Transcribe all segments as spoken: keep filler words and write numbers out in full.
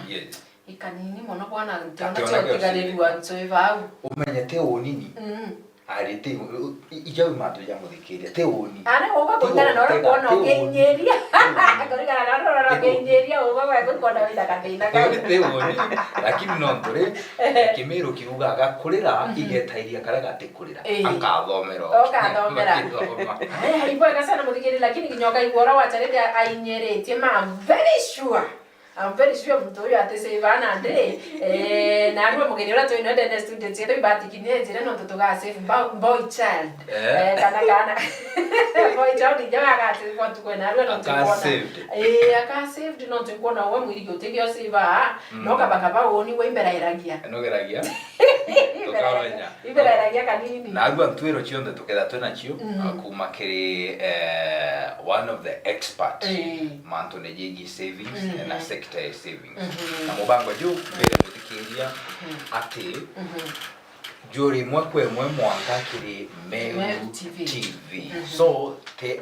Yes. Ikanini mono bwana, ntiona cio tigarirua ncui bau. Umenye ti unini. Mm. Ari ti, i-, i-, ijau mantu ja muthikiria, ti uni. Ari uga kuringana na uria kuona ukiinyiria. Kuringana na uria ukiinyiria, uga we kuona wina kathina kau. Ti uni, lakini no nturi, Kimiru kiugaga kurira, igetairia karia gati kurira. Ii. Akathomera. Ukathomera. Akithoma. Aya, ibwega sana muthikiri, lakini kinya ukaigua uria wacarite ainyiritie, ma, I'm very sure. I'm very sure muntu uyu ati save ana ndiri. Eh, na arua mugeni uria twina ndene studio cietu ibatikinie njire nontu tuga save bo-, boy child. Eh. Eh, kana kana. Boy child ija wagati kwa tukwe na arua nontu aka saved. Eh, aka saved nontu nkuona uwe mwiri gutithio save. Mm. No kaba kaba uni we imbera iragia. Nugeragia. Tukamenya. Ibereragia kanini. Na arua ntwiro cionthe tuketha twi nacio, mm, a, kuma kiri, eh, one of the expert, mm, mantune jegie savings, mm-hmm, na sector ya savings. Mm-hmm. Na mubango juu, mbere muthikiria, mm-hmm, ati, mm-hmm, juri imwe kwa imwe mwanka kiri Meru Meru T V. T V. Mm-hmm. So, te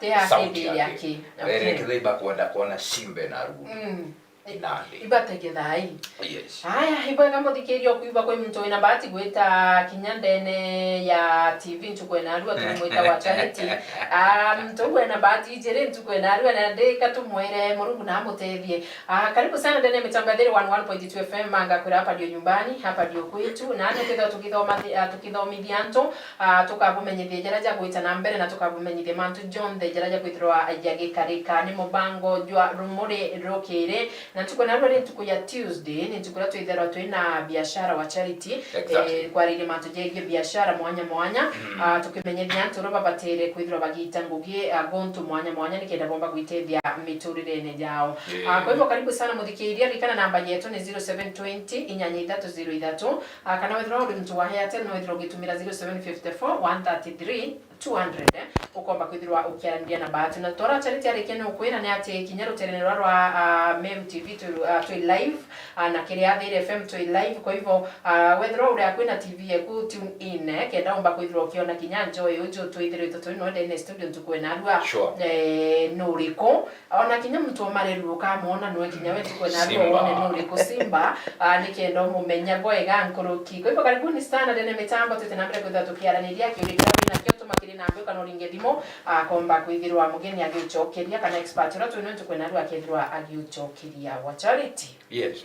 Te sauti akindi yake. Yake. Okay. Reke ibakwenda kuona simbe na ruu. Mm. Nandi. Ibategethai. Yes. Aya, ibwega muthikiria, ukuigua kwi muntu wina bahati gwita kinya ndene ya T V ntuku ena arua, turimwita wa Charity. Ah, muntu ugu ena bahati ijiri ntuku ena arua, na ndika tumwire Murungu na amutethie. Ah, karibu sana ndene ya mitambo ya Thiri one one point two F M, manga kwira hapa ndio nyumbani, hapa ndio kwetu. Na ndio tukithoma, ah, tukithomithia antu, ah, tukabumenyithia jara ja gwita na mbere na tukabumenyithia mantu jonthe jara ja kwithirwa jagikarika. Ni mubango jwa Rumuri Rukiri. Na ntuku ena arua ni ntuku ya Tuesday, ni ntuku iria twithairwa twi na biashara wa Charity, exactly, eh, kwariria mantu jegie biashara mwanya mwanya, mm, ah, tukimenyithia antu uria babatire kwithirwa bagiita ngugi, ah, gontu mwanya mwanya nikenda bomba gwitethia miturirene yao. Yeah. Ah, kwa hivyo karibu sana muthikiria, ririkana namba yetu ni zero seven twenty inyanya ithatu zero ithatu, ah, kana wethirwa uri muntu wa Airtel no wethirwa ugitumira zero seven fifty four one thirty three two hundred, eh, ukomba kwithirwa ukiaraniria na baatu. Na tora Charity arikia ni ukwira ni ati kinya ruterene rwa, rwa, ah, Meru T V twi, ah, twi live, ah, na kiria Thiri F M twi live. Kwa hivyo, ah, wethirwa uri akui na T V yeku, tune in, eh, kenda umba kwithirwa ukiona kinya njoe uju twithiritwe twi no ndene studio ntuku ena arua. Sure. Eh, nuriku? Ona kinya muntu wa mareru ukamwona, nwe kinya we ntuku ena arua wone nuriku Simba, ah, nikenda umumenya bwega nkuruki. Kwa hivyo karibuni sana ndene mitambo, twite na mbere kwithirwa tukiaraniria kiuria kiria wina kio, tuma kiri namba kana uringe thimu, ah, komba kwithirwa mugeni agiucokeria kana expert uria twina ntuku ena arua akethirwa agiucokeria wa Charity. Yes.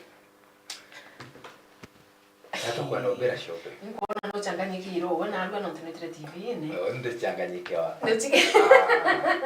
Na tukwenda ubira shope. Nkuona nuchanganyikirwe uwe na arua nontu nwitire T V-ini. Wewe ndichanganyikiwa. Nduchike-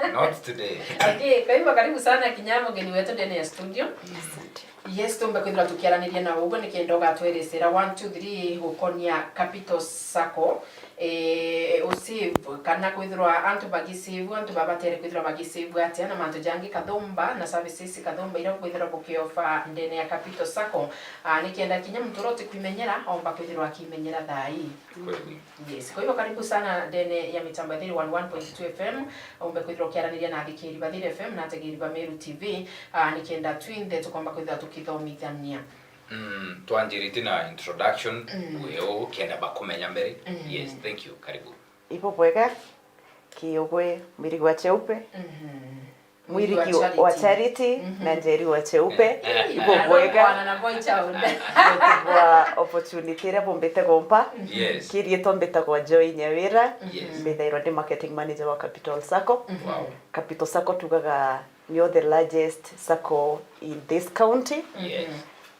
Ah, not today. Okay, kwa hivyo karibu sana kinya mugeni wetu ndene ya studio. Asante. Yes, tumbe kwithirwa tukiaraniria na uguo nikenda ugatweresera one, two, three gukonia Capital Sacco. Eh, usave kana kwithirwa antu bagisave, antu babatere kwithirwa bagisave atia, na mantu jangi kathumba na services kathumba iria bukwithirwa bukiofa ndene ya Capital Sacco. Ah, nikenda kinya muntu uria utikwimenyera omba kwithirwa akimenyera thaa ii. Kweli. Yes, kwa hivyo karibu sana ndene ya mitambo ya Thiri one one point two F M, ombe kwithirwa ukiaraniria na athikiri ba Thiri F M na ategeri ba Meru T V, ah, nikenda twinthe tukomba kwithirwa tukithomithania. Mm, twanjirite na introduction, mm, weo kenda bakumenya mbere. Mm. Yes, thank you, karibu. Ibo bwega, kiugwe mwiri gwa cheupe. Mhm. Mwiri wa Charity. Mwiri wa Charity, mhm, na Njeri wa cheupe. Eh, eh, ibo bwega. Bwana na boy child. Kwa opportunity iria bumbite gompa. Yes. Kiri tombita kwa Joy Nyawira. Yes. Mbithairwa ndi marketing manager wa Capital Sacco. Mhm. Wow. Capital Sacco tugaga nio the largest sacco in this county. Yes.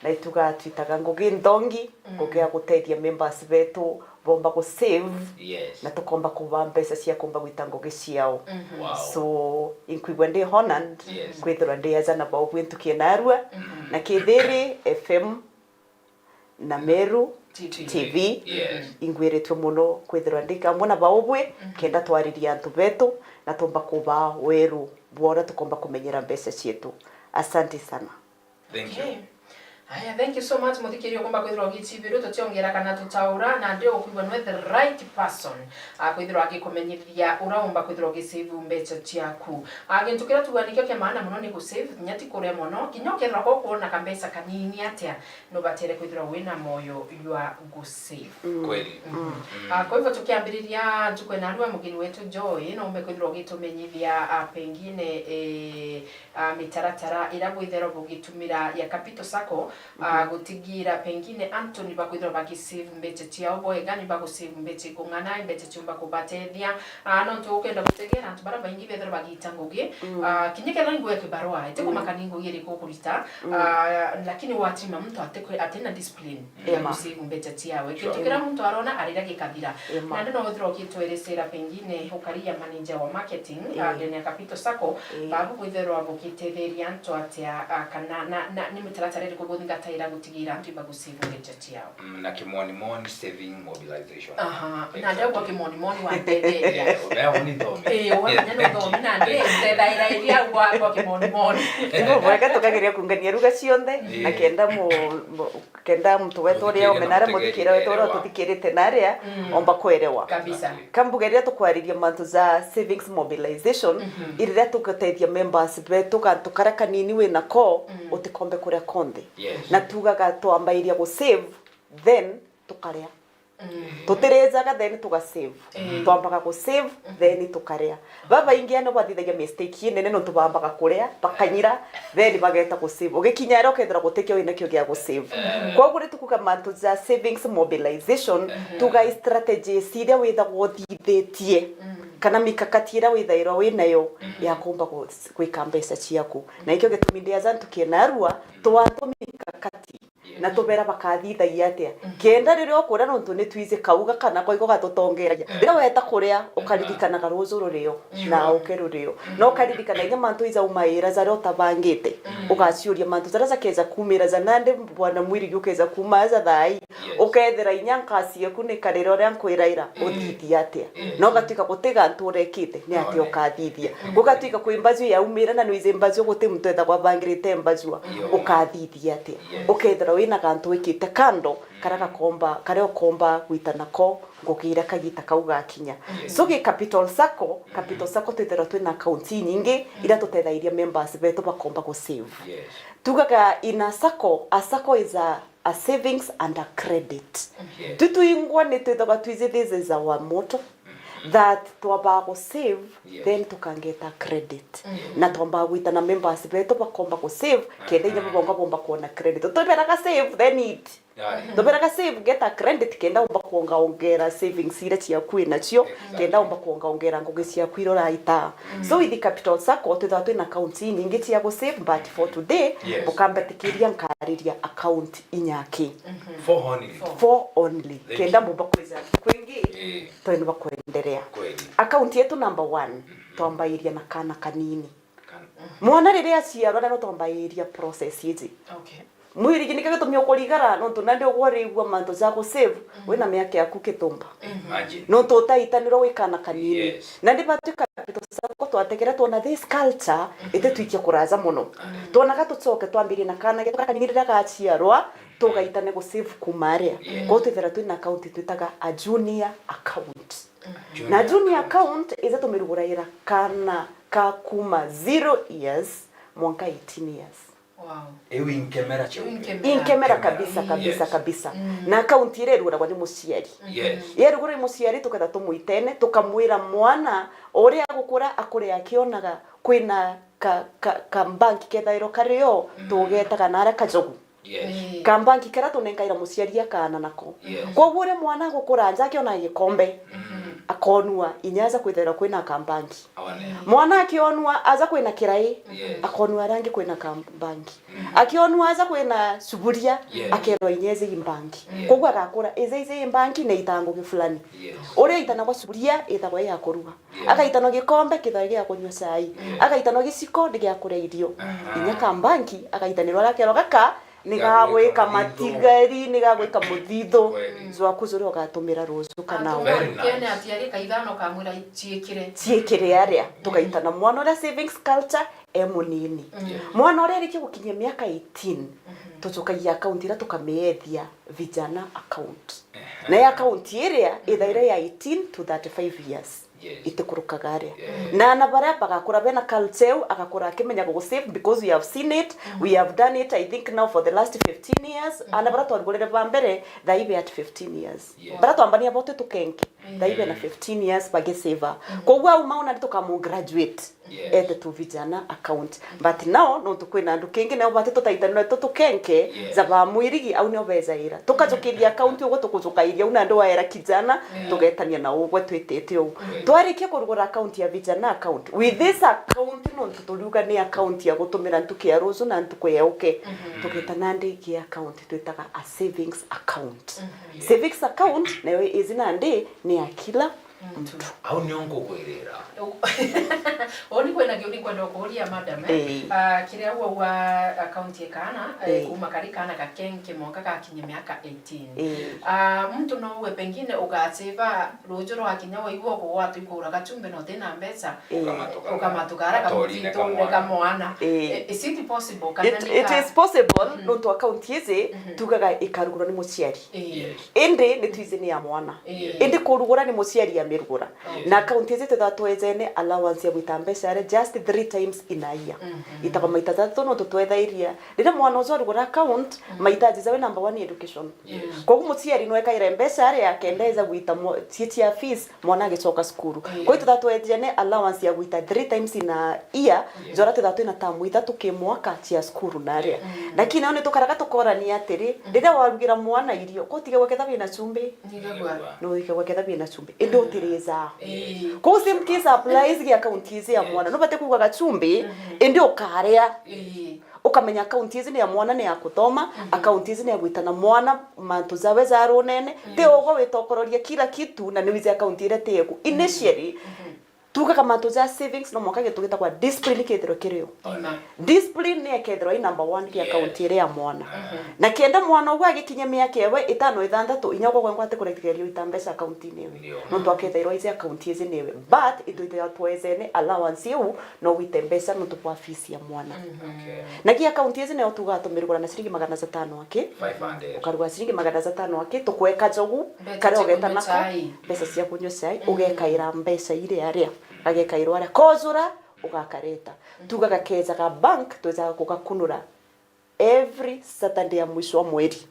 Na ituga twitaga ngugi nthongi, mm, ngugi ya gutethia members betu bomba gu save, yes, na tukomba kuba mbeca cia kumba gwita ngugi ciao. Mhm. Wow. So, inkwigua ndi honored, yes, kwithirwa ndi aja na baubwi ntuki ena arua, mhm, na Kithiri F M na Meru T V. T V. Yes. Ingwiritue muno kwithirwa ndi amwe na baubwi, mhm, kenda twariria antu betu na tumba kuba weru bwa uria tukomba kumenyera mbeca cietu. Asante sana. Thank you. Okay. Aya, thank you so much, muthikiria, ukumba kwithirwa ugicibirwe, tutiongera kana tutaura, na ndi ukwigua nwe the right person, ah, kwithirwa agikumenyithia ura umba kwithirwa ugisave mbeca ciaku. Ah, gintu kiria tuga nikio kia maana muno ni gusave, kinya ti kuria mono, kinya ukethirwa ko kuona kambeca kanini atia, nubatere kwithirwa wina moyo jwa gusave. Kweli. Mm. Ah, kwa hivyo tukiambiriria ntuku ena rua, mugeni wetu Joy, no umbe kwithirwa ugitumenyithia, ah, pengine, eh, ah, mitaratara ira bwitherwa bugitumira ya Capital Sacco, ah, gutigira pengine antu ni bakwithirwa bagisave mbeca ciao bwega, ni bagusave mbeca ikung'ana, mbeca ciumba kubatethia. Ah, nontu ukenda gutegera antu bara baingi bethirwa bagita ngugi, ah, kinya kethirwa ni ngugi ya kibarua, itikumaka ni ngugi iriku ukurita, ah, lakini watima muntu atikwe-, atina discipline ya gusave mbeca ciawe. Kintu kiria muntu arona arira gikathira. Na ndi no withirwa ugitwerecera pengine ukari ya manager wa marketing, ah, ndene ya Capital Sacco, babu bwitherwa bugitetheria antu atia, ah, kana na, na, ni mitaratara iriku buthingataira gutigira antu ibagusave mbeca ciao? Mm, na kimonimoni saving mobilization. Aha, na ndio kwa kimonimoni wa ntetheria. Eh, ubea uni thomi. Eh, wa ndio thomi na ndi ntethaira iria gwa kwa kimonimoni. Ibo bwega tukageria kungania ruga cionthe, na kenda mu, mu, kenda muntu wetu uria umenare muthikire wetu uria tuthikirite na aria omba kwerewa. Kabisa. Kambuge riria tukwariria mantu ja savings mobilization, iriria tugutethia members betu gantu karia kanini wina ko, utikombe kuria konthe. Na tugaga twambairia gusave, then tukaria. Tutirijaga, then tugasave. Twambaga gusave, then tukaria. Babaingi ano bathithagia mistake inene nontu bambaga kuria, bakanyira, then bageta gusave. Ugikinya ira ukethira gutikio winakio gia gusave. Koguo ri tukuga mantu ja savings mobilization, tuga i strategies iria withagwa uthithitie, kana mikakati iria withairwa winayo ya kumba gu-, gwika mbeca ciaku. Na ikio gitumi ndi aja ntukie narua, twantu mikakati na tubera bakathithagia atia? Kenda riria ukuria, nontu ni twiji kauga kana koigo gatutongeragia. Riria weta kuria, ukaririkanaga ruju rurio na uke rurio. Na ukaririkana inya mantu ijaumaira jaria utabangite. Ugaciuria mantu jaria jakeja kumira ja nandi bwana mwirigi ukeja kuma aja thaa ii. Ukethira inya nkasi yaku ni karira uria nkwiraira, uthithia atia? Na ugatwika guti gantu urekite, ni atia ukathithia? Gugatwika kwi mbaju yaumira na nwiji mbaju guti muntu ethagwa abangirite mbajua, ukathithia atia? Ukethirwa wina gantu wikite kando, karia gakomba, karia ukomba gwita nako ngugi iria kagita kau gakinya. So gi Capital Sacco, Capital Sacco twithirwa twina akaunti inyingi iria tutethairia members betu bakomba gusave. Tugaga in a sacco, a sacco is a, a savings and a credit. Tutwingwa ni twithagwa twiji this is our motto, that twambaga gusave, then tukangeta credit. Na twambaga gwita na members betu bakomba gusave, kenda inya babonga bomba kuona credit. Tuberaga save, then eat. Tuberaga save, get a credit, kenda umba kuongaongera savings iria ciaku winacio, kenda umba kuongaongera ngugi ciaku iria uraita. So with the Capital Sacco, twithagwa twina account inyingi cia gusave, but for today, bukambatikiria nkariria account inyaki. Four only. Four only. Kenda mumba kwija kwingi, twenu bakwenderea. Account yetu number one, twambairia na kana kanini. Mwana riria aciarwa, na no twambairia process iji. Mwirigi, nikio gitumi ukurigara, nontu nandi ugwa urigua mantu ja gusave, wina miaka yaku kitumba. Nontu utaitanirwa wi kana kanini. Nandi batwi Capital Sacco twategere twona this culture, ititwikia kuraja mono. Twonaga tucoke twambirie na kana getu karia kanini riria gaciarwa, tugaitane gusave kuma aria. Kwou twithira twina account twitaga a junior account. Na junior account ija tumiruguraira kana ka kuma zero years mwanka eighteen years. Iu inkemera cheupe. Inkemera kabisa, kabisa, kabisa. Na account iria iruguragwa ni muciari. Irugurwa ni muciari, tuketha tumwitene, tukamwira mwana uria agukura, akure akionaga kwina ka, ka, ka bank kethairwo kario, tugetaga na aria kajogu. Kambanki karia tunenkaira muciari akaana nako. Kwoguo uria mwana agukura nja akiona gikombe, akonua inya aja kwithirwa kwina kambanki. Mwana akionua aja kwina kirai, akonua aria angi kwina kambanki. Akionua aja kwina suburia, akerwa inya iji i mbanki. Kwoguo agakura, iji iji i mbanki na itangugi fulani. Uria itanagwa suburia, itagwa i ya kuruga. Agaitanwa gikombe, kithagwa gia kunyua cai. Agaitanwa giciko, ni gia kuria irio. Inya kambanki, agaitanirwa aria akerwa gaka, ni ga gwika matigari, ni ga gwika muthithu. Jwaku juria ugatumira ruju kana. Antu bankene ati ari kaithano kamwira ciikire. Ciikire aria. Tugaitana mwana uria savings culture, e munini. Mwana uria arikia gukinyia miaka eighteen, tucokagia account iria tukamiethia vijana account. Na ya account iria ithaira ya eighteen to thirty-five years. Yes. Itikurukaga aria. Yeah. Na ana baria bagakura bena culture iu, agakura akimenya gu save because we have seen it, we have done it, I think now for the last fifteen years. Ana baria twarugurire ba mbere, thaa ibe at fifteen years. Yes. Baria twambania bo twi tukenke, thaa ibe na fifteen years bagisave. Koguo au mauna ni tukamu graduate. Yes. Ete tu vijana account. But now, nontu kwina andu kingi nao bati tutaitanire tu tukenke, yes, za ba mwirigi, au nio bejaira. Tukajukiria account uguo tukujukairia, au nandi waera kijana, tugetania na ugwe twitite uu. Twarikia kurugura account ya vijana account, with this account, nontu turiuga ni account ya gutumira ntuku ya ruju na ntuku ya uke, tugeta nandi ingi account twitaga a savings account. Savings account nayo izi nandi ni ya kila mtu. Au nio nkugwirira. Uni kwina kiuria nkwenda kuuria madam, eh? Eh. Ah, kiria uaua account ya kaana, eh, eh, kuma kari kaana gakenke mwanka gakinye miaka eighteen. Eh. Ah, mtu no uwe pengine ugaseva ruju rwakinya waigua kugwatwa ikura gachumbi na utina mbeca, eh, ukamatuka, ukamatuka ara kamwana. Eh. Eh, is it possible? Kana it, ni it ka- is possible, nontu account ici tugaga ikarugurwa ni muciari. Eh. Yes. Indi ni twizi ni ya mwana. Ii. Indi kurugura ni muciari amirugura. Yes. Na account ici twithaga twejene allowance ya gwita mbeca aria just three times in a year. Itagwa maita jathatu nontu twethairia. Riria mwana ucio arugura account, mahitaji jawe number one ni education. Yes. Koguo muciari no ekaire mbeca aria akenda eja gwita mo-, cia, cia fees, mwana agicoka cukuru. Yes. Koguo twithaga twejene allowance ya gwita three times in a year, yes, jora twithaga twina term ithatu ki mwaka cia cukuru na aria. Lakini nayo ni tukaraga tukorania atiri, riria warugira mwana irio, ko utige gwaketha bina chumbi. Nigagwa. No utige gwaketha bina chumbi. Indi utiriza. Ii. Ko same case applies gi account ici ya mwana. No bate kuuga gachumbi, indi ukaria. Ii. Ukamenya account ici ni ya mwana, ni ya kuthoma, account ici ni ya gwitana mwana, mantu jawe ja runene. Ti ugwe witokororia kila kitu na ni wije account iria ti eku. Initially, tugaga mantu ja savings no mwanka gintu gitagwa discipline kethirwe kiri o. Amen. Discipline ni ekethirwa i number one ki account iria ya mwana. Na kenda mwana ugu agikinya miaka ewe itano, ithanthatu, inya ugwe gwengwa ati kurekereria uita mbeca account-ini ewe. Ndio. Nontu akethairwa ici account ici niwe. But itwithairwa twejene allowance iu no wite mbeca nontu bwa fees ya mwana. Okay. Na ki account ici niyo tugaga tumirugura na ciringi magana jatano aki. Five hundred. Ukarugura ciringi magana jatano aki, tukweka jogu, karia ugetana ko, mbeca cia kunywa chai, ugekaira mbeca iria aria, gagekairwa aria. Kojura, ugakareta. Tugaga kejaga bank, twejaga kugakunura every Saturday ya mwisho wa mweri.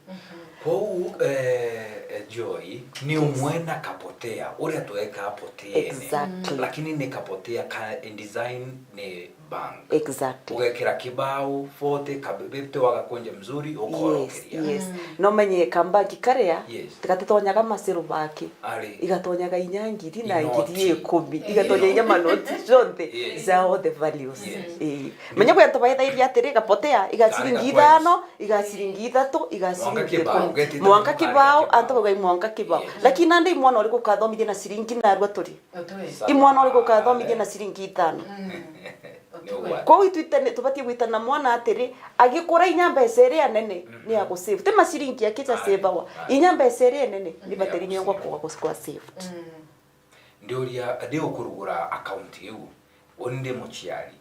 Kwou, eh, eh, Joy, ni umwe na kapotea, uria tweka poteene. Exactly. Lakini ni kapotea ka in design ni bank. Exactly. Ugekira kibao forty, kabibibte wagakunja mzuri, ukorokeria. Yes, yes. No menye kambanki karia, yes, tigatitonyaga masiru baki. Ari. Igatonyaga inya ngiri na ngiri ikumi. Igatonya inya manoti jonthe, yes, za all the values. Yes. Eh. Menya kwi antu baithairia atiri, gapotea, iga ciringi ithano, iga ciringi ithatu, iga ciringi ikumi. Mwanka kibao, antu bauga i mwanka kibao. Yes. Lakini nandi i mwana uriku ukathomithia na ciringi narua turi? I mwana uriku ukathomithia na ciringi ithano? Kwou itwite ni tubatie gwitana mwana atiri, agikura inya mbeca iria nene ni ya gusave. Ti maciringi aki ja savawa. Inya mbeca iria nene ni batiri ni yongwa kwa, kwa saved. Ndiuria, ndi ukurugura account iu, uni ndi muciari,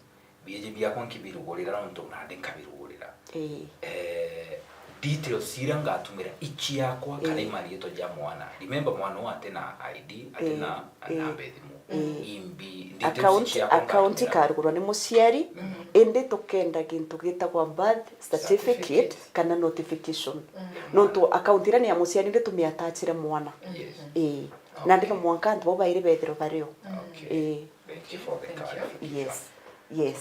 bieji biakwa nkibirugurira nontu nandi nkabirugurira. Ii. Eh, details iria ngatumira i ciakwa kana i marietwa ja mwana. Remember, mwana uu ati na I D, ati na namba ya thimu. Imbi, details ciakwa account ngatumira. Ikarugurwa ni muciari, indi tukenda gintu gitagwa birth certificate kana notification. Nontu account iria ni ya muciari, ndi tumiatachire mwana. Yes. Ii. Nandi no mwanka antu bau bairi bethirwe bario. Okay. Ii. Thank you for the clarification. Yes. Yes.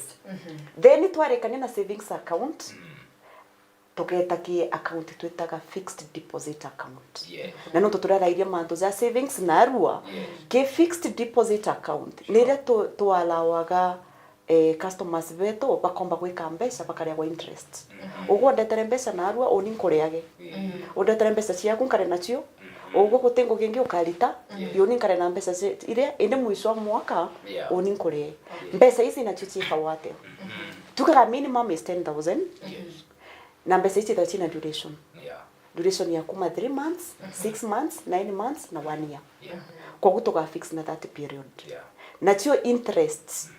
Then twarikania na savings account, tugeta ki account twitaga fixed deposit account. Yeah. Na nontu turarairia mantu ja savings narua, ki fixed deposit account ni iria tu-, twalawaga eh, customers betu bakomba gwika mbeca, bakariagwa interest. Ugwe undetere mbeca narua, uni nkureage. Undetere mbeca ciaku, nkare nacio. Ugwe guti ngugi ingi ukarita, uni nkare na mbeca ci-, iria, indi mwisho wa mwaka, uni nkuree. Mbeca ici nacio ciikagwa atia? Tugaga minimum is ten thousand. Yes. Na mbeca ici ithagwa ciina duration. Yeah. Duration ya kuma three months, six months, nine months, na one year. Yeah. Koguo tuga fix na that period. Yeah. Nacio interest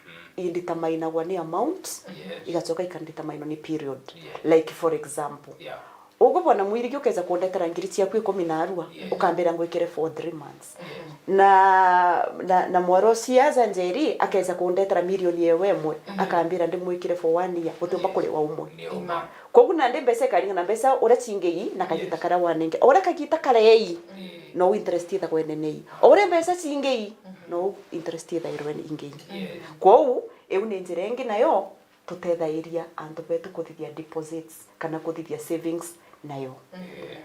i determinagwa ni amount, yes, igacoka ika determinwa ni period. Yes. Like for example, yeah, ugu bwana Mwirigi ukeza kundetera ngiri ciaku ikumi na arua, yes, ukambira ngwikire for three months. Yes. Na, na, na mwaro cia aja Njeri akeza kundetera milioni ewe imwe, mm, akambira ndimwikire for one year, utiumba, yes, kuriwa umwe. Ni uma. Koguo nandi mbeca ikaringana na mbeca uria cingei na kagita, yes, karia wanenge. O uria kagita karei, mm, nou interest ithagwa inenei. O uria mbeca cingei, mhm, nou interest ithairwe ingei. Yes. Kwou, iu ni njira ingi nayo tutethairia antu betu kuthithia deposits kana kuthithia savings nayo. Yeah.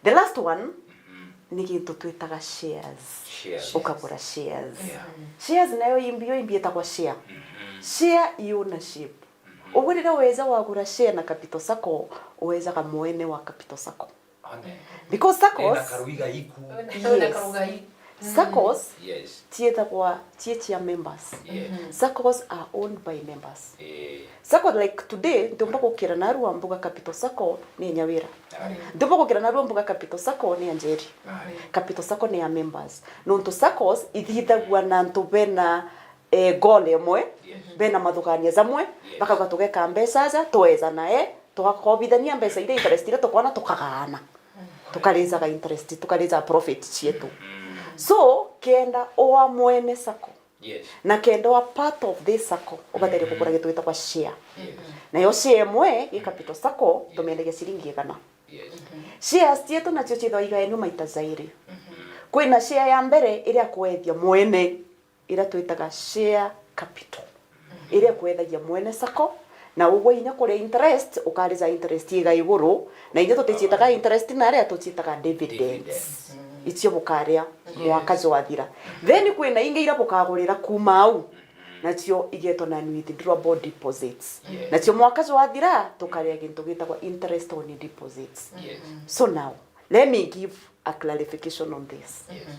The last one, mhm, ni gintu twitaga shares. Shares. Ukagura shares. Yeah. Shares nayo imbi-, yo imbi itagwa share. Mhm. Share i ownership. Mhm. Uguo riria weza wagura share na Capital Sacco, wezaga mwene wa Capital Sacco. Amen. Because saccos, ena karuiga iku. Ena, yes, karugai. Mm. Saccos, yes, cietagwa, cie cia members. Yes. Mhm. Saccos are owned by members. Eh. Sacco, like today, ntiumba gukira narua mbuga Capital Sacco ni ya Nyawira. Aye. Ntiumba gukira narua mbuga Capital Sacco ni ya Njeri. Aye. Capital Sacco ni ya members. Nontu saccos ithithagua na antu bena, eh, goal imwe, yes, bena mathugania jamwe, yes, bakauga tugeka mbeca aja, tweza nae, tugakobithania mbeca iria interest iria tukwona tukagaana. Mm. Tukarijaga interest, tukarijaga profit cietu. Mm. So, kenda oa mwene sacco, yes, na kenda oa part of this sacco, ubateria, mm, kugura gintu gitagwa share. Yes. Nayo share imwe i Capital Sacco, yes, tumiendagia ciringi igana. Yes. Shares cietu nacio ciithagwa igaenua maita jairi. Mm-hmm. Kwina share ya mbere iria kwethia mwene, iria twitaga share capital, iria ikwethagia mwene sacco, na ugwe inya kuria interest, ukarija interest iga iguru, na inya tuticiitaga interest na aria tuciitaga dividends. Dividends. Icio bukaria, yes, mwaka jwathira. Then kwina ingi iria bukagurira kuuma au, nacio igetwa non withdrawable deposits. Yes. Nacio mwaka jwathira, tukaria gintu gitagwa interest on deposits. Yes. So now, let me give a clarification on this. Yes.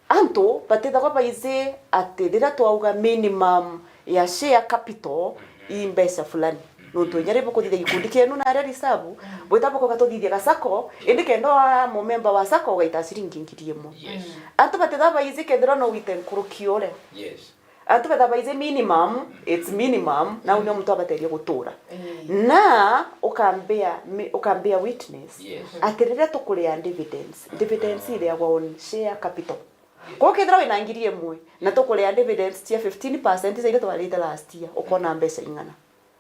Antu batithagwa baiji ati riria twauga minimum ya share capital i mbeca fulani. Nontu inya riria bukuthithia gikundi kienu na aria reserve, bwita bukauga tuthithie ga sacco, indi kenda oa mumemba wa sacco ugaita ciringi ngiri imwe. Yes. Antu batithagwa baiji kethirwa no wite nkuruki uria. Yes. Antu betha baiji minimum, it's minimum, na nio muntu abateria gutura. Mm. Na ukambia mi-, ukambia witness, yes, ati riria tukuria dividends, dividends ireagwa on share capital. Yes. Koguo kethira wina ngiri imwe, na tukuria dividends cia fifteen percent cia iria twarite last year, ukona mbeca ing'ana?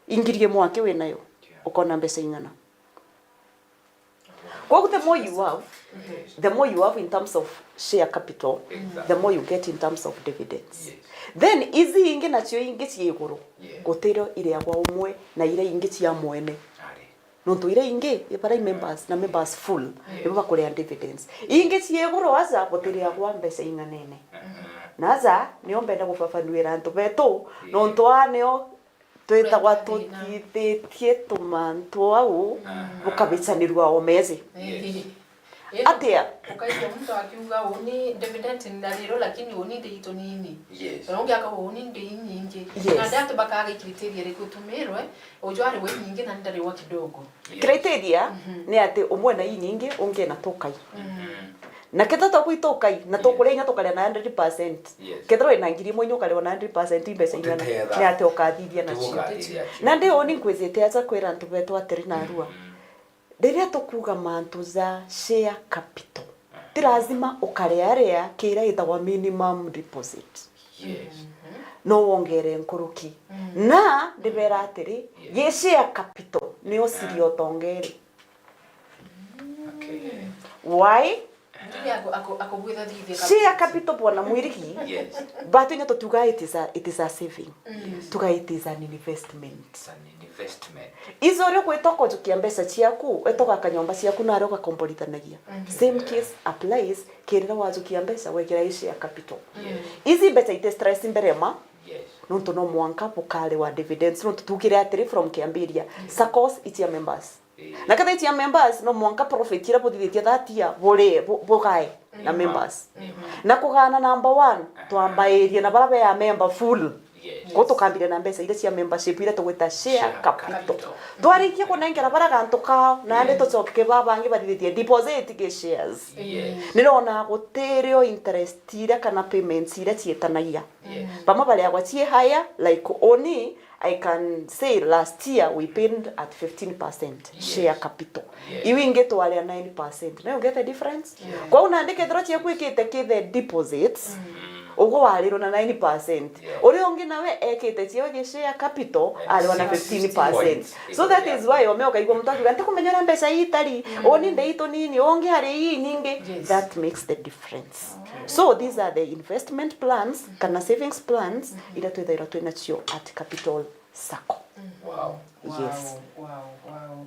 Ingiri imwe aki winayo, yeah, ukona mbeca ing'ana? Koguo the more you have, yes, the more you have in terms of share capital, exactly, the more you get in terms of dividends. Yes. Then izi ingi nacio ingi cia iguru, yes, gutirio ireagwa umwe na iria ingi cia mwene. Ari. Nontu iria ingi, ibara i members, na members full, yes, nibo bakuria dividends. Ingi cia iguru aja butiriagwa mbeca ing'anene. Aha. Na aja, nio mbenda gubabanuira antu betu, yes, nontu aa nio twithagwa tutithitie tumantu au, aha, bukabicanirua o mezi. Yes. Indi atia? Ukaigua muntu akiuga, "Uni dividend ndarirwo, lakini uni ndi itunini." Yes. Kana ungi akauga, "Uni ndi inyingi." Yes. Na ndi antu bakaga criteria iriku itumirwe, uju ari we inyingi na ndariwa kidogo. Yes. Criteria, mhm, ni ati umwe na inyingi, ungi na tukai. Mhm. Na kethirwa twakwa itukai, na, yes, tukuria inya tukaria na hundred percent. Yes. Kethirwa wina ngiri imwe inya ukaria na hundred percent, i mbeca ing'ana? Utitetha. Ni atia ukathithia nacio? Tugukathithia nacio. Na ndi uni nkwizite aja kwira antu betu atiri narua. Mm. Riria tukuuga mantu ja share capital, ti lazima ukaria aria kiria itagwa minimum deposit. Yes. No wongere nkuruki. Mm. Na ndibera atiri, yes, gi share capital nio siri ya utongeri. Okay. Why? Ngiri ako-, ako-, akugwitha thithia share capital. Capital, bwana Mwirigi. Yes. But inya tutiuga it is a, it is a saving. Mm. Yes. Tuga it is an investment. It's an investment. Izo uri gwita ukajukia mbeca ciaku, weta ugaka nyomba ciaku na aria ugakomborithanagia. Mm. Same, yeah, case applies, kirira wajukia mbeca wekira i share capital. Yes. Izi mbeca iti stress mbere ma. Yes. Nontu no mwanka bukariwa dividends, nontu tugire atiri from kiambiria. Yes. Saccos itia members. Ii. Na kethira itia members, no mwanka profit iria buthithitie that year, buri-, bu-, bugae na, mm, members. Mm. Na kugana number one, aha, twambairie na bara be a member full. Yes. Kwou tukambire na mbeca iria cia membership iria tugwita share capital. Twarikia kunengera bara gantu kao, nandi tucoke ki baa bangi bathithitie deposit ki shares. Yes. Nirona gutirio interest iria kana payments iria cietanagia. Yes. Bamwe bariagwa cii higher, like uni, I can say last year we paid at fifteen percent share capital. Yes. Iu ingi twaria nine percent. Now you get the difference? Yeah. Kwou nandi kethirwa ciekwikite ki the deposits, ugwe warirwa na nine percent. Yeah. Uria ungi nawe ekite ciewe gi share capital, arirwa na fifteen percent. Sixteen. So that is why ome ukaigua muntu akiuga, "Ntikumenya uria mbeca ii itari, uni ndei tunini, ungi ari ii nyingi." Yes. That makes the difference. Okay. So these are the investment plans, kana savings plans, iria twithairwa twinacio at Capital Sacco. Wow. Yes. Wow, wow, wow.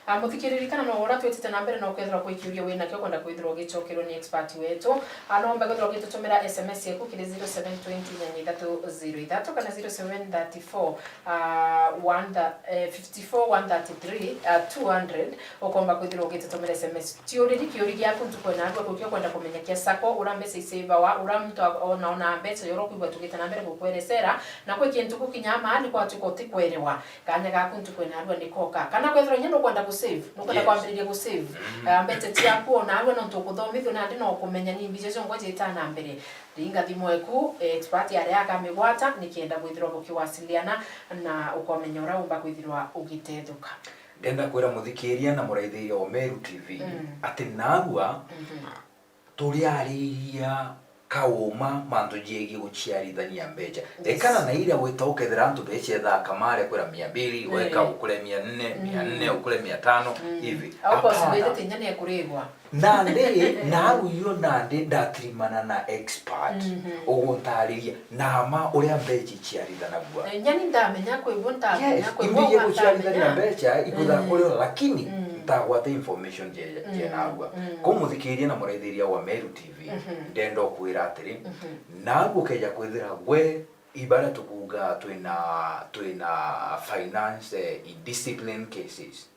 Ah, muthikiriri, kana no ura twitite na mbere, no kwithirwa kwi kiuria winakio kwenda kwithirwa ugicokerwa ni expert wetu. Ah, no umbe kwithirwa ugitutumira S M S yaku kiri zero seven twenty inyanya ithatu zero ithatu kana zero seven thirty four, ah, one, eh, fifty four one thirty three, ah, two hundred. Ukomba kwithirwa ugitutumira S M S. Tiuriri kiuri giaku ntuku ena arua, kukia kwenda kumenya kia sacco, ura mbeca isevawa, ura muntu a-, ona, ona mbeca yoro kwigua tugite na mbere gukwerecera, na kwi kintu gukinya maani kwatuika utikwerewa. Kanya gaku ntuku ena arua ni koka. Kana kwethirwa inya nukwenda gu save, nukwenda kwambiriria gu save, eh, mbeca ciaku ona arua nontu ukuthomithua nandi no kumenya ni mbija ciongo jita na mbere. Ringa thimu eku, eh, expert aria akamigwata nikienda kwithirwa bukiwasiliana na ukomenya uria umba kwithirwa ugitethuka. Ndenda kwira muthikiria na muraithiria wa Meru T V ati naarua turiariria kauma mantu jegie guciarithania mbeca. Yes. Ekana na iria gwita ukethira antu mbeca ethaa kamare kwira mia mbiri, weka ukure mia nne, mia nne, ukure mia tano, hivi. Au possibility inya ni ekurigwa. Nandi, naarua iyo nandi ndatirimana na expert uguntariria na ma uria mbeca iciarithanagua. Eh, nyani ndamenya kwi bo, ndamenya kwi bo, imbiji guciarithania mbeca ikuthaa kuri o, lakini ntagwata information je, je naarua. Ko muthikiria na muraithiria wa Meru T V, ndenda ukwira atiri, naarua ukeja kwithira gwe ibaria tukuuga twina, twina finance, eh, discipline cases.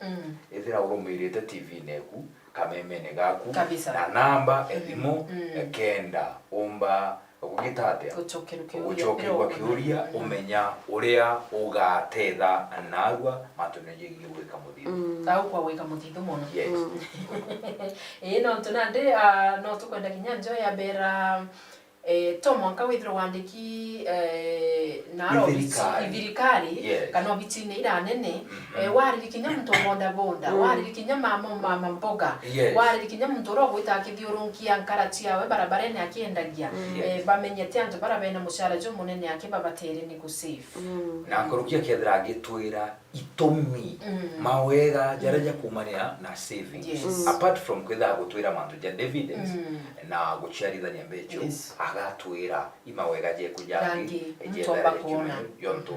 Ethira urumirite T V-ini eku, kamemene gaku, na namba e thimu, eh, kenda umba gugita atia? Gucokerua kiuria, umenya uria ugatetha naarua mantune jegie gwika muthithu. Au kwa gwika muthithu mono. Yes. Ii, nontu nandi, ah, no tukwenda kinya njo ya mbera, eh, to mwanka withirwe wandiki, eh, naro obici, ithirikari, kana obicine iria nene, eh, wariri kinya muntu wa bodaboda, wariri kinya mama, mama mboga, wariri kinya muntu uria ugwita akithiurunkia nkara ciawe barabarene akiendagia, eh, bamenye ti antu bara bena mucara jumunene aki babatere ni gu save. Na nkuruki akethira agitwira itumi, mawega jaria jakumanira na savings. Yes. Apart from kwitha gutwira mantu ja dividends na guciarithania mbeca, agatwira i mawega jeku jangi, muntu omba kuona. Yontu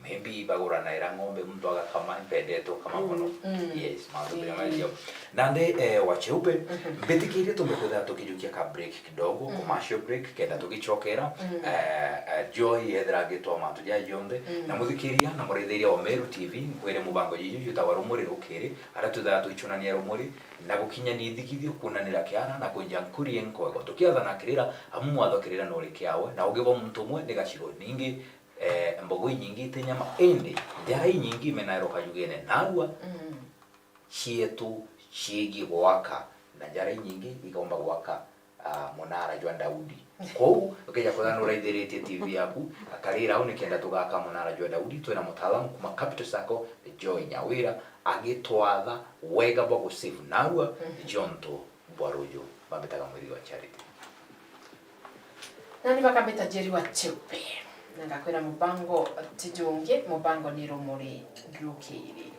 maybe baguranaira ng'ombe, muntu agakama, mpendete ukama mono. Yes, mantu maya mario. Nandi, eh, wa Cheupe, mbitikirie tumbe kwitha tukijukia ka break kidogo, commercial break, kenda tugicokera, eh, eh, Joy ethira agitwa mantu ja jonthe. Na muthikiria na muraithiria wa Meru T V, nkwire mubango jiju jutagwa Rumuri Rukiri, aria twithaga twichunania rumuri, na gukinyania ithigithio, kunanira kiara, na kwinja nkuri enkwego. Tukiathana kirira, amu mwatho kirira nuri kiawe, na ugi bwa muntu umwe ni gacigo. Ningi, eh, mbogo inyingi iti nyama, indi njara inyingi imenairwo kajugene. Naarua, cietu ciigie gwaka, na njara inyingi ikaumba gwaka, ah, munara jwa Daudi. Kwou, ukeja kwithira nuraithiritie T V yaku, karira au nikenda tugaka munara jwa Daudi, twina mutaalamu kuma Capital Sacco, Joy Nyawira, agitwatha wega bwa gu save naarua, jontu bwa ruju, bambitaga Mwithi wa Charity. Nani bakambita Njeri wa Cheupe. Na ngakwira mubango ti jungi, mubango ni Rumuri Rukiri.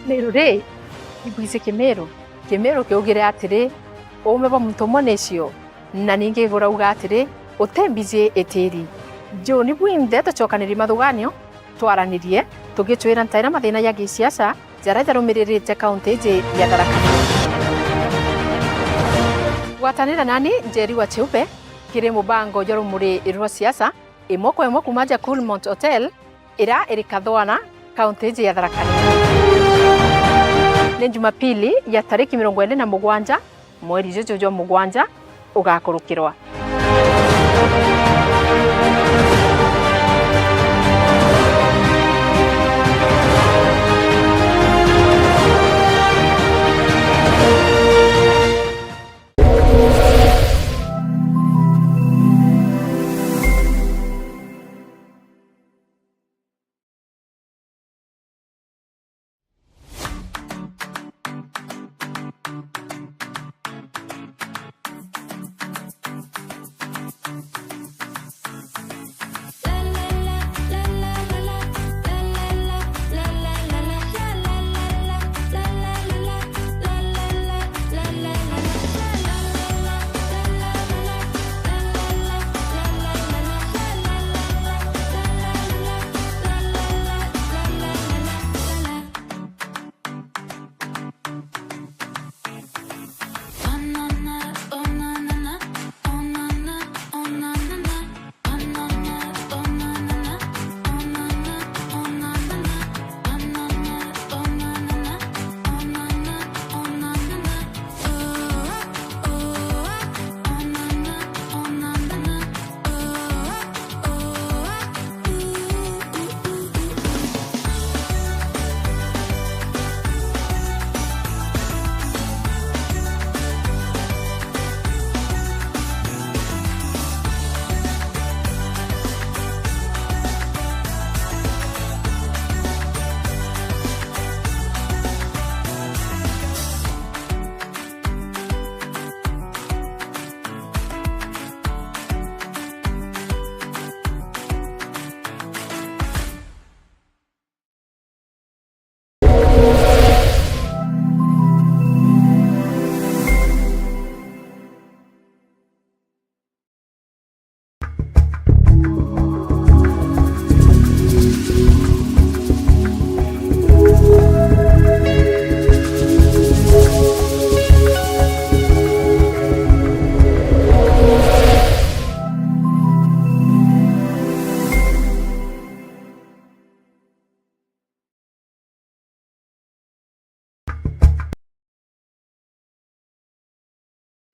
Meru ri, ibwiji Kimiru. Kimiru kiugire atiri, uume bwa muntu umwe ni cio, na ningi gurauga atiri, uti mbiji itiri. Juu ni bwinthe tucokaniri mathuganio, Twaranirie tugicwira ntaira mathina ya gisiasa jaria jarumiririte kaunti iji ya Tharaka Nithi. Gwatanira nani Njeri wa Chiupe kiri mubango jwa rumuri rwa siasa imwe kwa imwe kuuma ja Coolmont Hotel iria iri Kathwana, kaunti iji ya Tharaka Nithi. Ni Jumapili ya tariki mirongo iri na mugwanja mweri juju jwa mugwanja ugakurukirwa.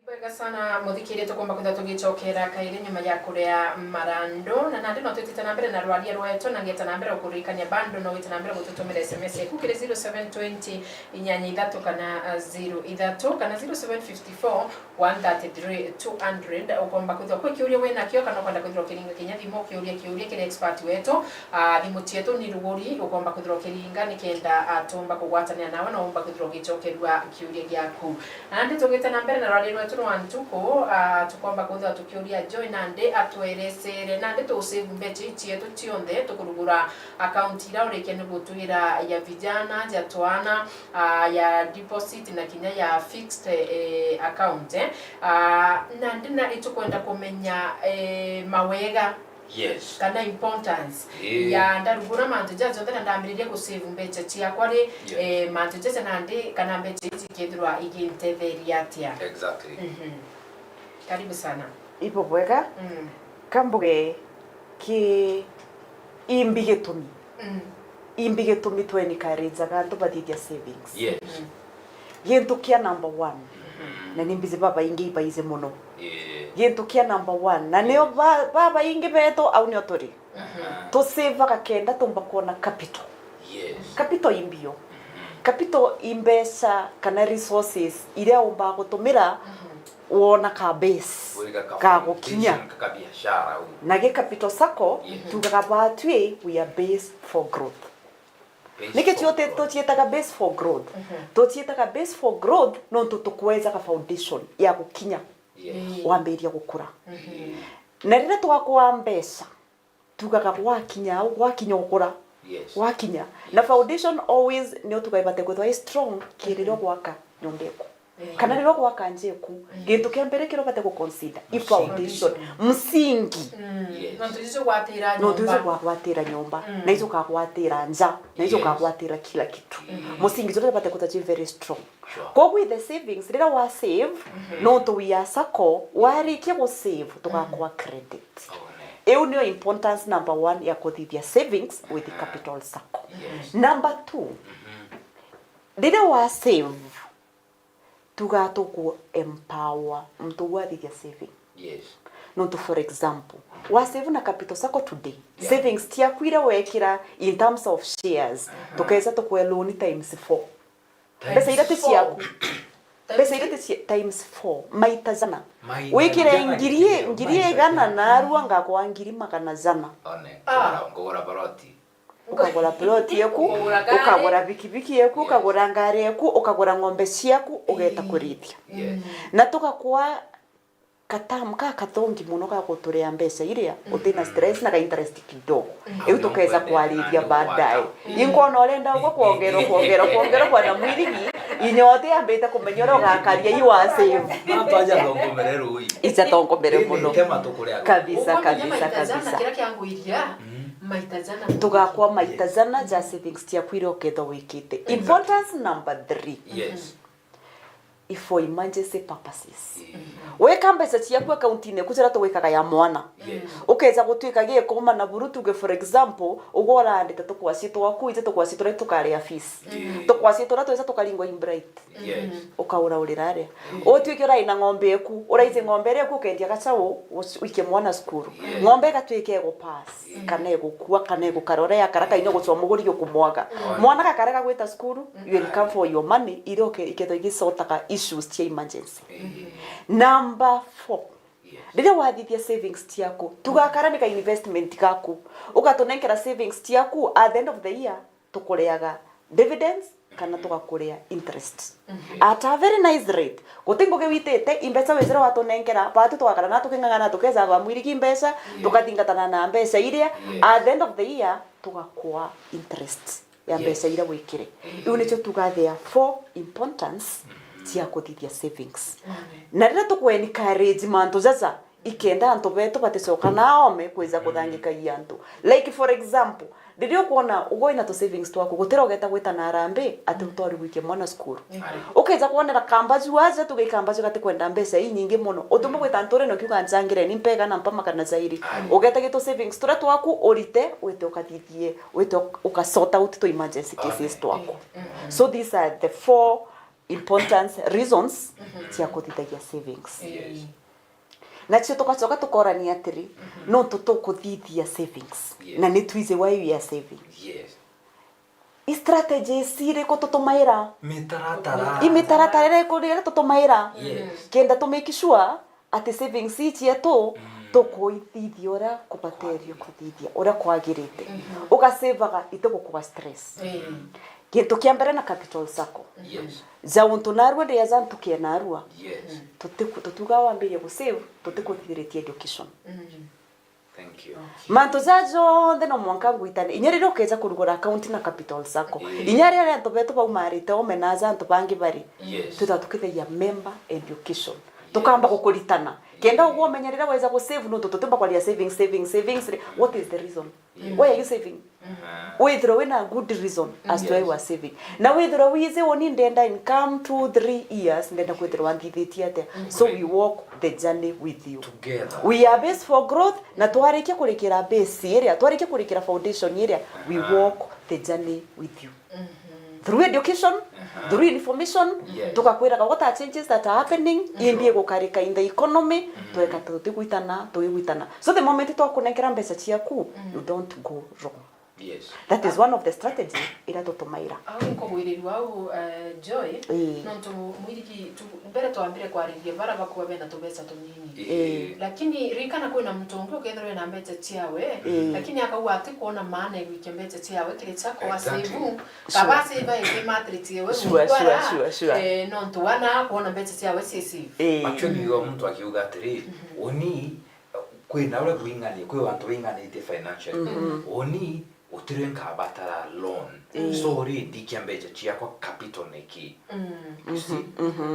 Bwega sana, muthikiria, tukomba kwithirwa tugicokera kairi nyuma ya kuria marando, na nandi no twitite na mbere na rwaria rwetu, na ngeta na mbere gukuririkania bando no wite na mbere gututumira S M S yaku kiri zero seven twenty inyanya ithatu kana, ah, zero ithatu, kana zero seven fifty four one thirty-three two hundred. Ukomba kwithirwa kwi kiuria winakio, kana ukwenda kwithirwa ukiringa kinya thimu ukiuria kiuria kiri expert wetu, ah, thimu cietu ni ruguri, ukomba kwithirwa ukiringa nikenda, ah, tumba kugwatanira nawe, na umba kwithirwa ugicokerua kiuria giaku. Na nandi tugite na mbere na rwari rwetu rwa ntuku, ah, tukomba kwithirwa tukiuria Joy nandi atwerecere, nandi tu save mbeca ii cietu cionthe, tukurugura akaunti iria urikia ni gutwira ya vijana, ja twana, ah, ya deposit na kinya ya fixed, eh, account, eh. Ah, nandi na itukwenda kumenya, eh, mawega Yes. kana importance Ii. ya ndarugura mantu jaja jonthe na ndambiriria gu save mbeca ciakwa ri, Yes. eh, mantu jaja nandi kana mbeca iji ikethirwa igintetheria atia? Exactly. Mhm. Karibu sana. Ibo bwega. Mm. Kambuge ki imbi gitumi. Mm. Imbi gitumi twencourageaga antu bathithia savings. Yes. Mm. Gintu kia number one, Mhm. na ni mbizi babaingi ibaize mono. Ii. Gintu kia number one, na nio ba-, babaingi betu au nio turi. Mhm. Tusavaga kenda tumba kwona capital. Yes. Capital imbio. Mhm. Capital imbeca kana resources iria umbaga gutumira Mhm. wona ka base Wiga ka ka foundation gukinya. Ka biashara u. Na gi capital sacco, Yes. tugaga batwi we are base for growth. Base Niki for tuti-, growth. Tuciitaga base for growth? Mhm. Tuciitaga base for growth nontu tukwejaga foundation ya gukinya Yes. Ii. wambiria gukura. Mhm. Na riria twakua mbeca, tugaga gwakinya au, gwakinya gukura, Yes. gwakinya. Na Yes. foundation always nio tugaibate kwithwa i strong, kiririo Mhm. gwaka nyomba iku. Kana riria ugwaka nja eku, gintu kia mbere kiria ubate ku consider i foundation, musingi. Yes. Nontu icio gwatira nyomba. Nontu icio gwagwatira nyomba, na icio ukagwatira nja, na icio ukagwatira kila kitu. Musingi juria ubate kuta ji very strong. Sure. Koguo the savings, riria wa save, nontu we are sacco, warikia gu save, tugakwa credit. Iu niyo importance number one ya kuthithia savings with capital sacco. Yes. Number two, riria wa save, tuga tuku empower muntu uu athithia saving. Yes. Nontu for example, wa save na capital sacco today, savings ciaku iria wekira in terms of shares, tukeza tukwe loan times four. Mbeca iria ti ciaku. Mbeca iria ti cia times four, maita jana. Wikire ngiri, ngiri igana narua ngakwa ngiri magana jana. One, ngugura, ngugura baroti. Ukagura plot yeku, ukagura pikipiki yeku, ukagura ngari yeku, ukagura ng'ombe ciaku, ugeta kurithia. Yes. Na tugakwa katamu ka kathongi muno ga guturia mbeca iria utina stress na ka interest kidogo. Iu tukeza kwariria baadaye. Inkwona urenda ugwe kwongerwa, kwongerwa, kwongerwa, bwana Mwirigi, inya utiambite kumenya uria ugakaria iu wa save. Ica tonkomere muno. Kabisa, kabisa, kabisa. Tugakwa maita jana ja savings ciaku iria ukethwa wikite. Importance number three. Yes. If for emergency purposes. Weka mbeca ciaku akaunti-ini eku ciria tugwikaga ya mwana. Yes. Ukeza gutwika gikoma na buru, tuge for example, ugwe uraandite tukwa citu waku, ije tukwa citu turia tukaria fees. Tukwa citu turia twisa tukaringwa in bright. Yes. Ukaura urira aria. Utwike urai na ng'ombe eku, uraize ng'ombe iria eku ukendia gacau, uikie mwana cukuru. Yes. Ng'ombe igatwika igupass. Kana igukua, kana igukara uria yakara, kaina gucwa muguri ukumwaga. Mwana gakarega gwita cukuru, you will come for your money, iria ikethwa igicotaga issues cia emergency. Number four, riria wathithia savings ciaku, tugakara ni ka investment gaku, ugatunenkera savings ciaku, at the end of the year, tukureaga dividends, kana tugakuria interest. At a very nice rate. Guti ngugi witite, imbeca wijire watunenkera, batu twakara na tuking'ang'ana tukeza ba Mwirigi mbeca, tukathingatana na mbeca iria, at the end of the year, tugakwa interest ya mbeca iria wikire. Iu nicio tuga there are four importance cia kuthithia savings. Na riria tuku encourage mantu jaja, ikenda antu betu baticoka na ome kwija kuthangikagia antu. Like for example, riria ukwona ugwe wina tu savings twaku, gutira ugeta gwita na harambee ati utwari gwikia mwana cukuru. Ukija kwonera kambaju aja, tuge kambaju gatikwenda mbeca inyingi muno. Utumba gwita nturene ukiuga, "Ncangireni mpega na mpa magana jairi." Ugeta gitu savings turia twaku urite, wite ukathithie, wite uk-, uka sort out tu emergency cases twaku. So these are the four important reasons cia kuthithagia savings. Yes. Nacio tugacoka tukorania atiri, nontu tukuthithia savings? Yes. Na ni twize why we are saving? Yes. I strategies iriku tutumaira? Mitaratara. I mitaratara iriku riria tutumaira? Yes. Kenda tu make sure ati savings ii cietu tukuithithia uria kubateria kuthithia, uria kwagirite. Ugasavaga itigukua stress. Gintu kia mbere na capital sacco. Yes. Ja untu narua ndiaja ntukie narua. Yes. Tutiku-, tutiuga wambirie gu save, tutikuthithiritie education. Thank you. Mantu ja jonthe no mwanka ngwitane. Inya riria ukeja kurugura account na capital sacco. Ii. Inya riria antu betu baumarite ome na aja antu bangi bari. Yes. Twithaga tukithagia member education. Tukamba gukuritana. Kenda ugwe umenya riria weja gu save, nontu tutimba kwaria saving, saving, savings ri. What is the reason? Why are you saving? Withirwe wina good reason as to why you are saving. Na withirwe wije, "Uni ndenda in come two, three years, ndenda kwithirwa nthithitie atia." So we walk the journey with you. Together. We are base for growth, na twarikia kurikira base iria, twarikia kurikira foundation iria, we walk the journey with you. Through education, through information, tugakwiraga what are changes that are happening, imbi igukarika in the economy, tweka tutigwitana, tugigwitana. So the moment twakunenkera mbeca ciaku, you don't go wrong. Yes. That is one of the strategy iria tutumaira. Au nkugwirirua au, eh, Joy, ii, nontu Mwirigi, tu-, mbere twambire kwariria bara bakuwa bena tubeca tunini. Ii. Lakini ririkana kwina muntu ungi ukethirwa ena mbeca ciawe, ii, lakini akauga ati kuona maana ya gwikia mbeca ciawe kiri sacco, exactly, wa save. Kaba save eke matrix ewe. Sure, sure, sure, sure. Eh, nontu wana kuona mbeca ciawe ci save. Ii. Actually, yo muntu akiuga atiri, uni, kwina uria bwing'ani-, kwi bantu baing'anitie financially. Uni Gutiri nkabatara loan. So ri, ndikia mbeca ciakwa, capital ni ki? You see?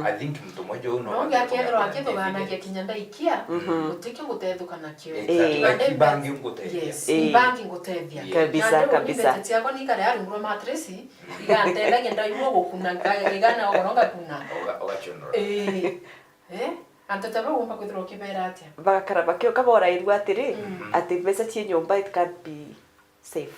I think muntu mweja uyu no no nginya akethirwa akithuganagia kinya ndaikia, gutiki ngutethuka nakio. Exactly. Like, ibangi ngutethia. Yes, ibangi ngutethia. Kabisa, kabisa. Mbeca ciakwa nikare arungurwa matresi, igateithagia ndaigua gukuna, nga-, igana ugoro ngakuna. Uga-, ugachunura. Ii. Eh? Antu ta bau umba kwithirwa ukibera atia? Bagakara bakioka borairua atiri, ati mbeca cie nyomba, it can't be safe.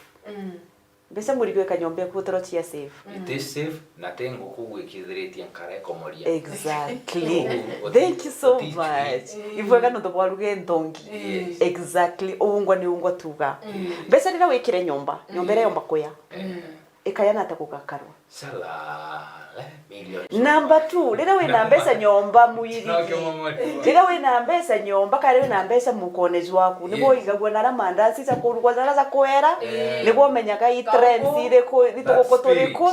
Mbeca murigo ika nyomba eku utiro cia safe. It is safe, na ti nguku gwikithiritie nkara ikomoria. Exactly. Thank you so much. Ibwega nontu bwa ruge nthongi. Yes. Exactly. Ungwa ni ungwa tuga. Mbeca riria wikire nyomba, nyomba iria yomba kuya. Ikaya na ata gugakarwa? Salale, milioni. Number two, riria wina mbeca nyomba mwiri. Riria wina mbeca nyomba, kana wina mbeca mukone jwaku, niguo igagua na aria mandazi ja kurugwa, jara ja kwera, niguo umenyaga i trends iriku, ituguku turiku,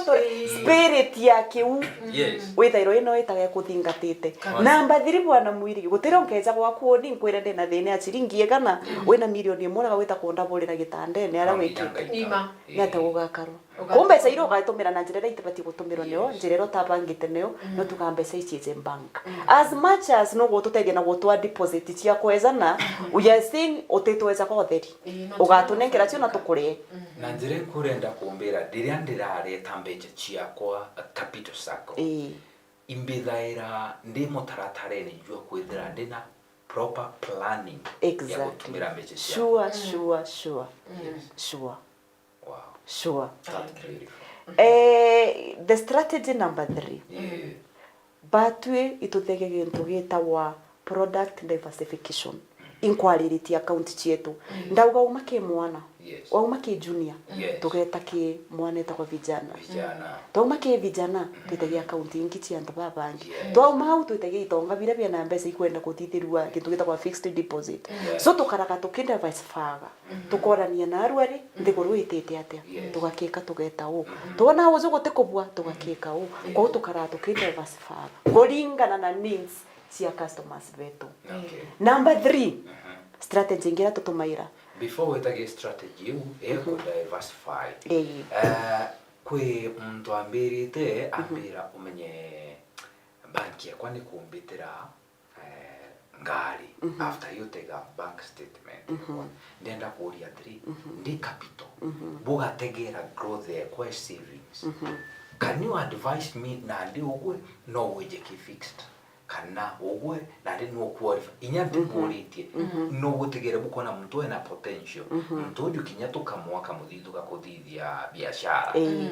spirit ya kiu. Yes. Withairwa ino itaga ikuthingatite. Number three, bwana mwiri, gutiri unkeja gwaku uni nkwire ndina thina ya ciringi igana, wina milioni imwe, uraga wita kundaburira gitandene, aria wiki. Ni atia gugakarwa? Kumbe mbeca iria ugatumira na njira iria itibati gutumirwa nio, njira iria utabangite nio, no tuga mbeca ici ije bank. As much as no gututethia na gutwa deposit cia kwejana, we are saying utitweja kwa utheri. Ugatunenkera cio na tukurie. Na njira iku urenda kumbira, riria ndirareta mbeca ciakwa Capital Sacco, imbithaira ndi mutaratarene jwa kwithira ndina proper planning ya gutumira mbeca ciakwa. Sure, sure, sure. Sure. Wow. Sure. That's beautiful. Eh, the strategy number three. Yeah. Batwi ituthege gintu gitagwa product diversification. Inkwariritie account cietu. Ndauga uma ki mwana. Yes. Wauma ki junior. Yes. Tugeta ki mwana etagwa vijana. Vijana. Twauma ki vijana, twitagia account ingi cia antu babangi. Yes. Twauma au twitagia itonga biria biena mbeca ikwenda kuthithirua gintu gitagwa fixed deposit. Yes. So tukaraga tukidiversifyaga. Tukorania na arwari, nthiguru itite atia? Yes. Tugakika tugeta u. Twona uju gutikubua, tugakika u. Yes. Kwou tukaraga tukidiversifyaga kuringana na needs cia customers betu. Okay. Number three, strategy ingi iria tutumaira. Before wetagia strategy iu, ya ku diversify. Ii. Eh, kwi muntu ambirite, ambira umenye bank yakwa ni kumbitira eh, ngari after you take a bank statement. Ndenda kuria atiri, ndi capital, bugategera growth ekwa e savings. Can you advise me nandi ugwe no wije ki fixed? Kana ugwe nandi no qualify? Inya ntimuritie, no gutegere bukona muntu ena potential. Muntu uju kinya tukamwaka muthithu ga kuthithia biashara. Ii.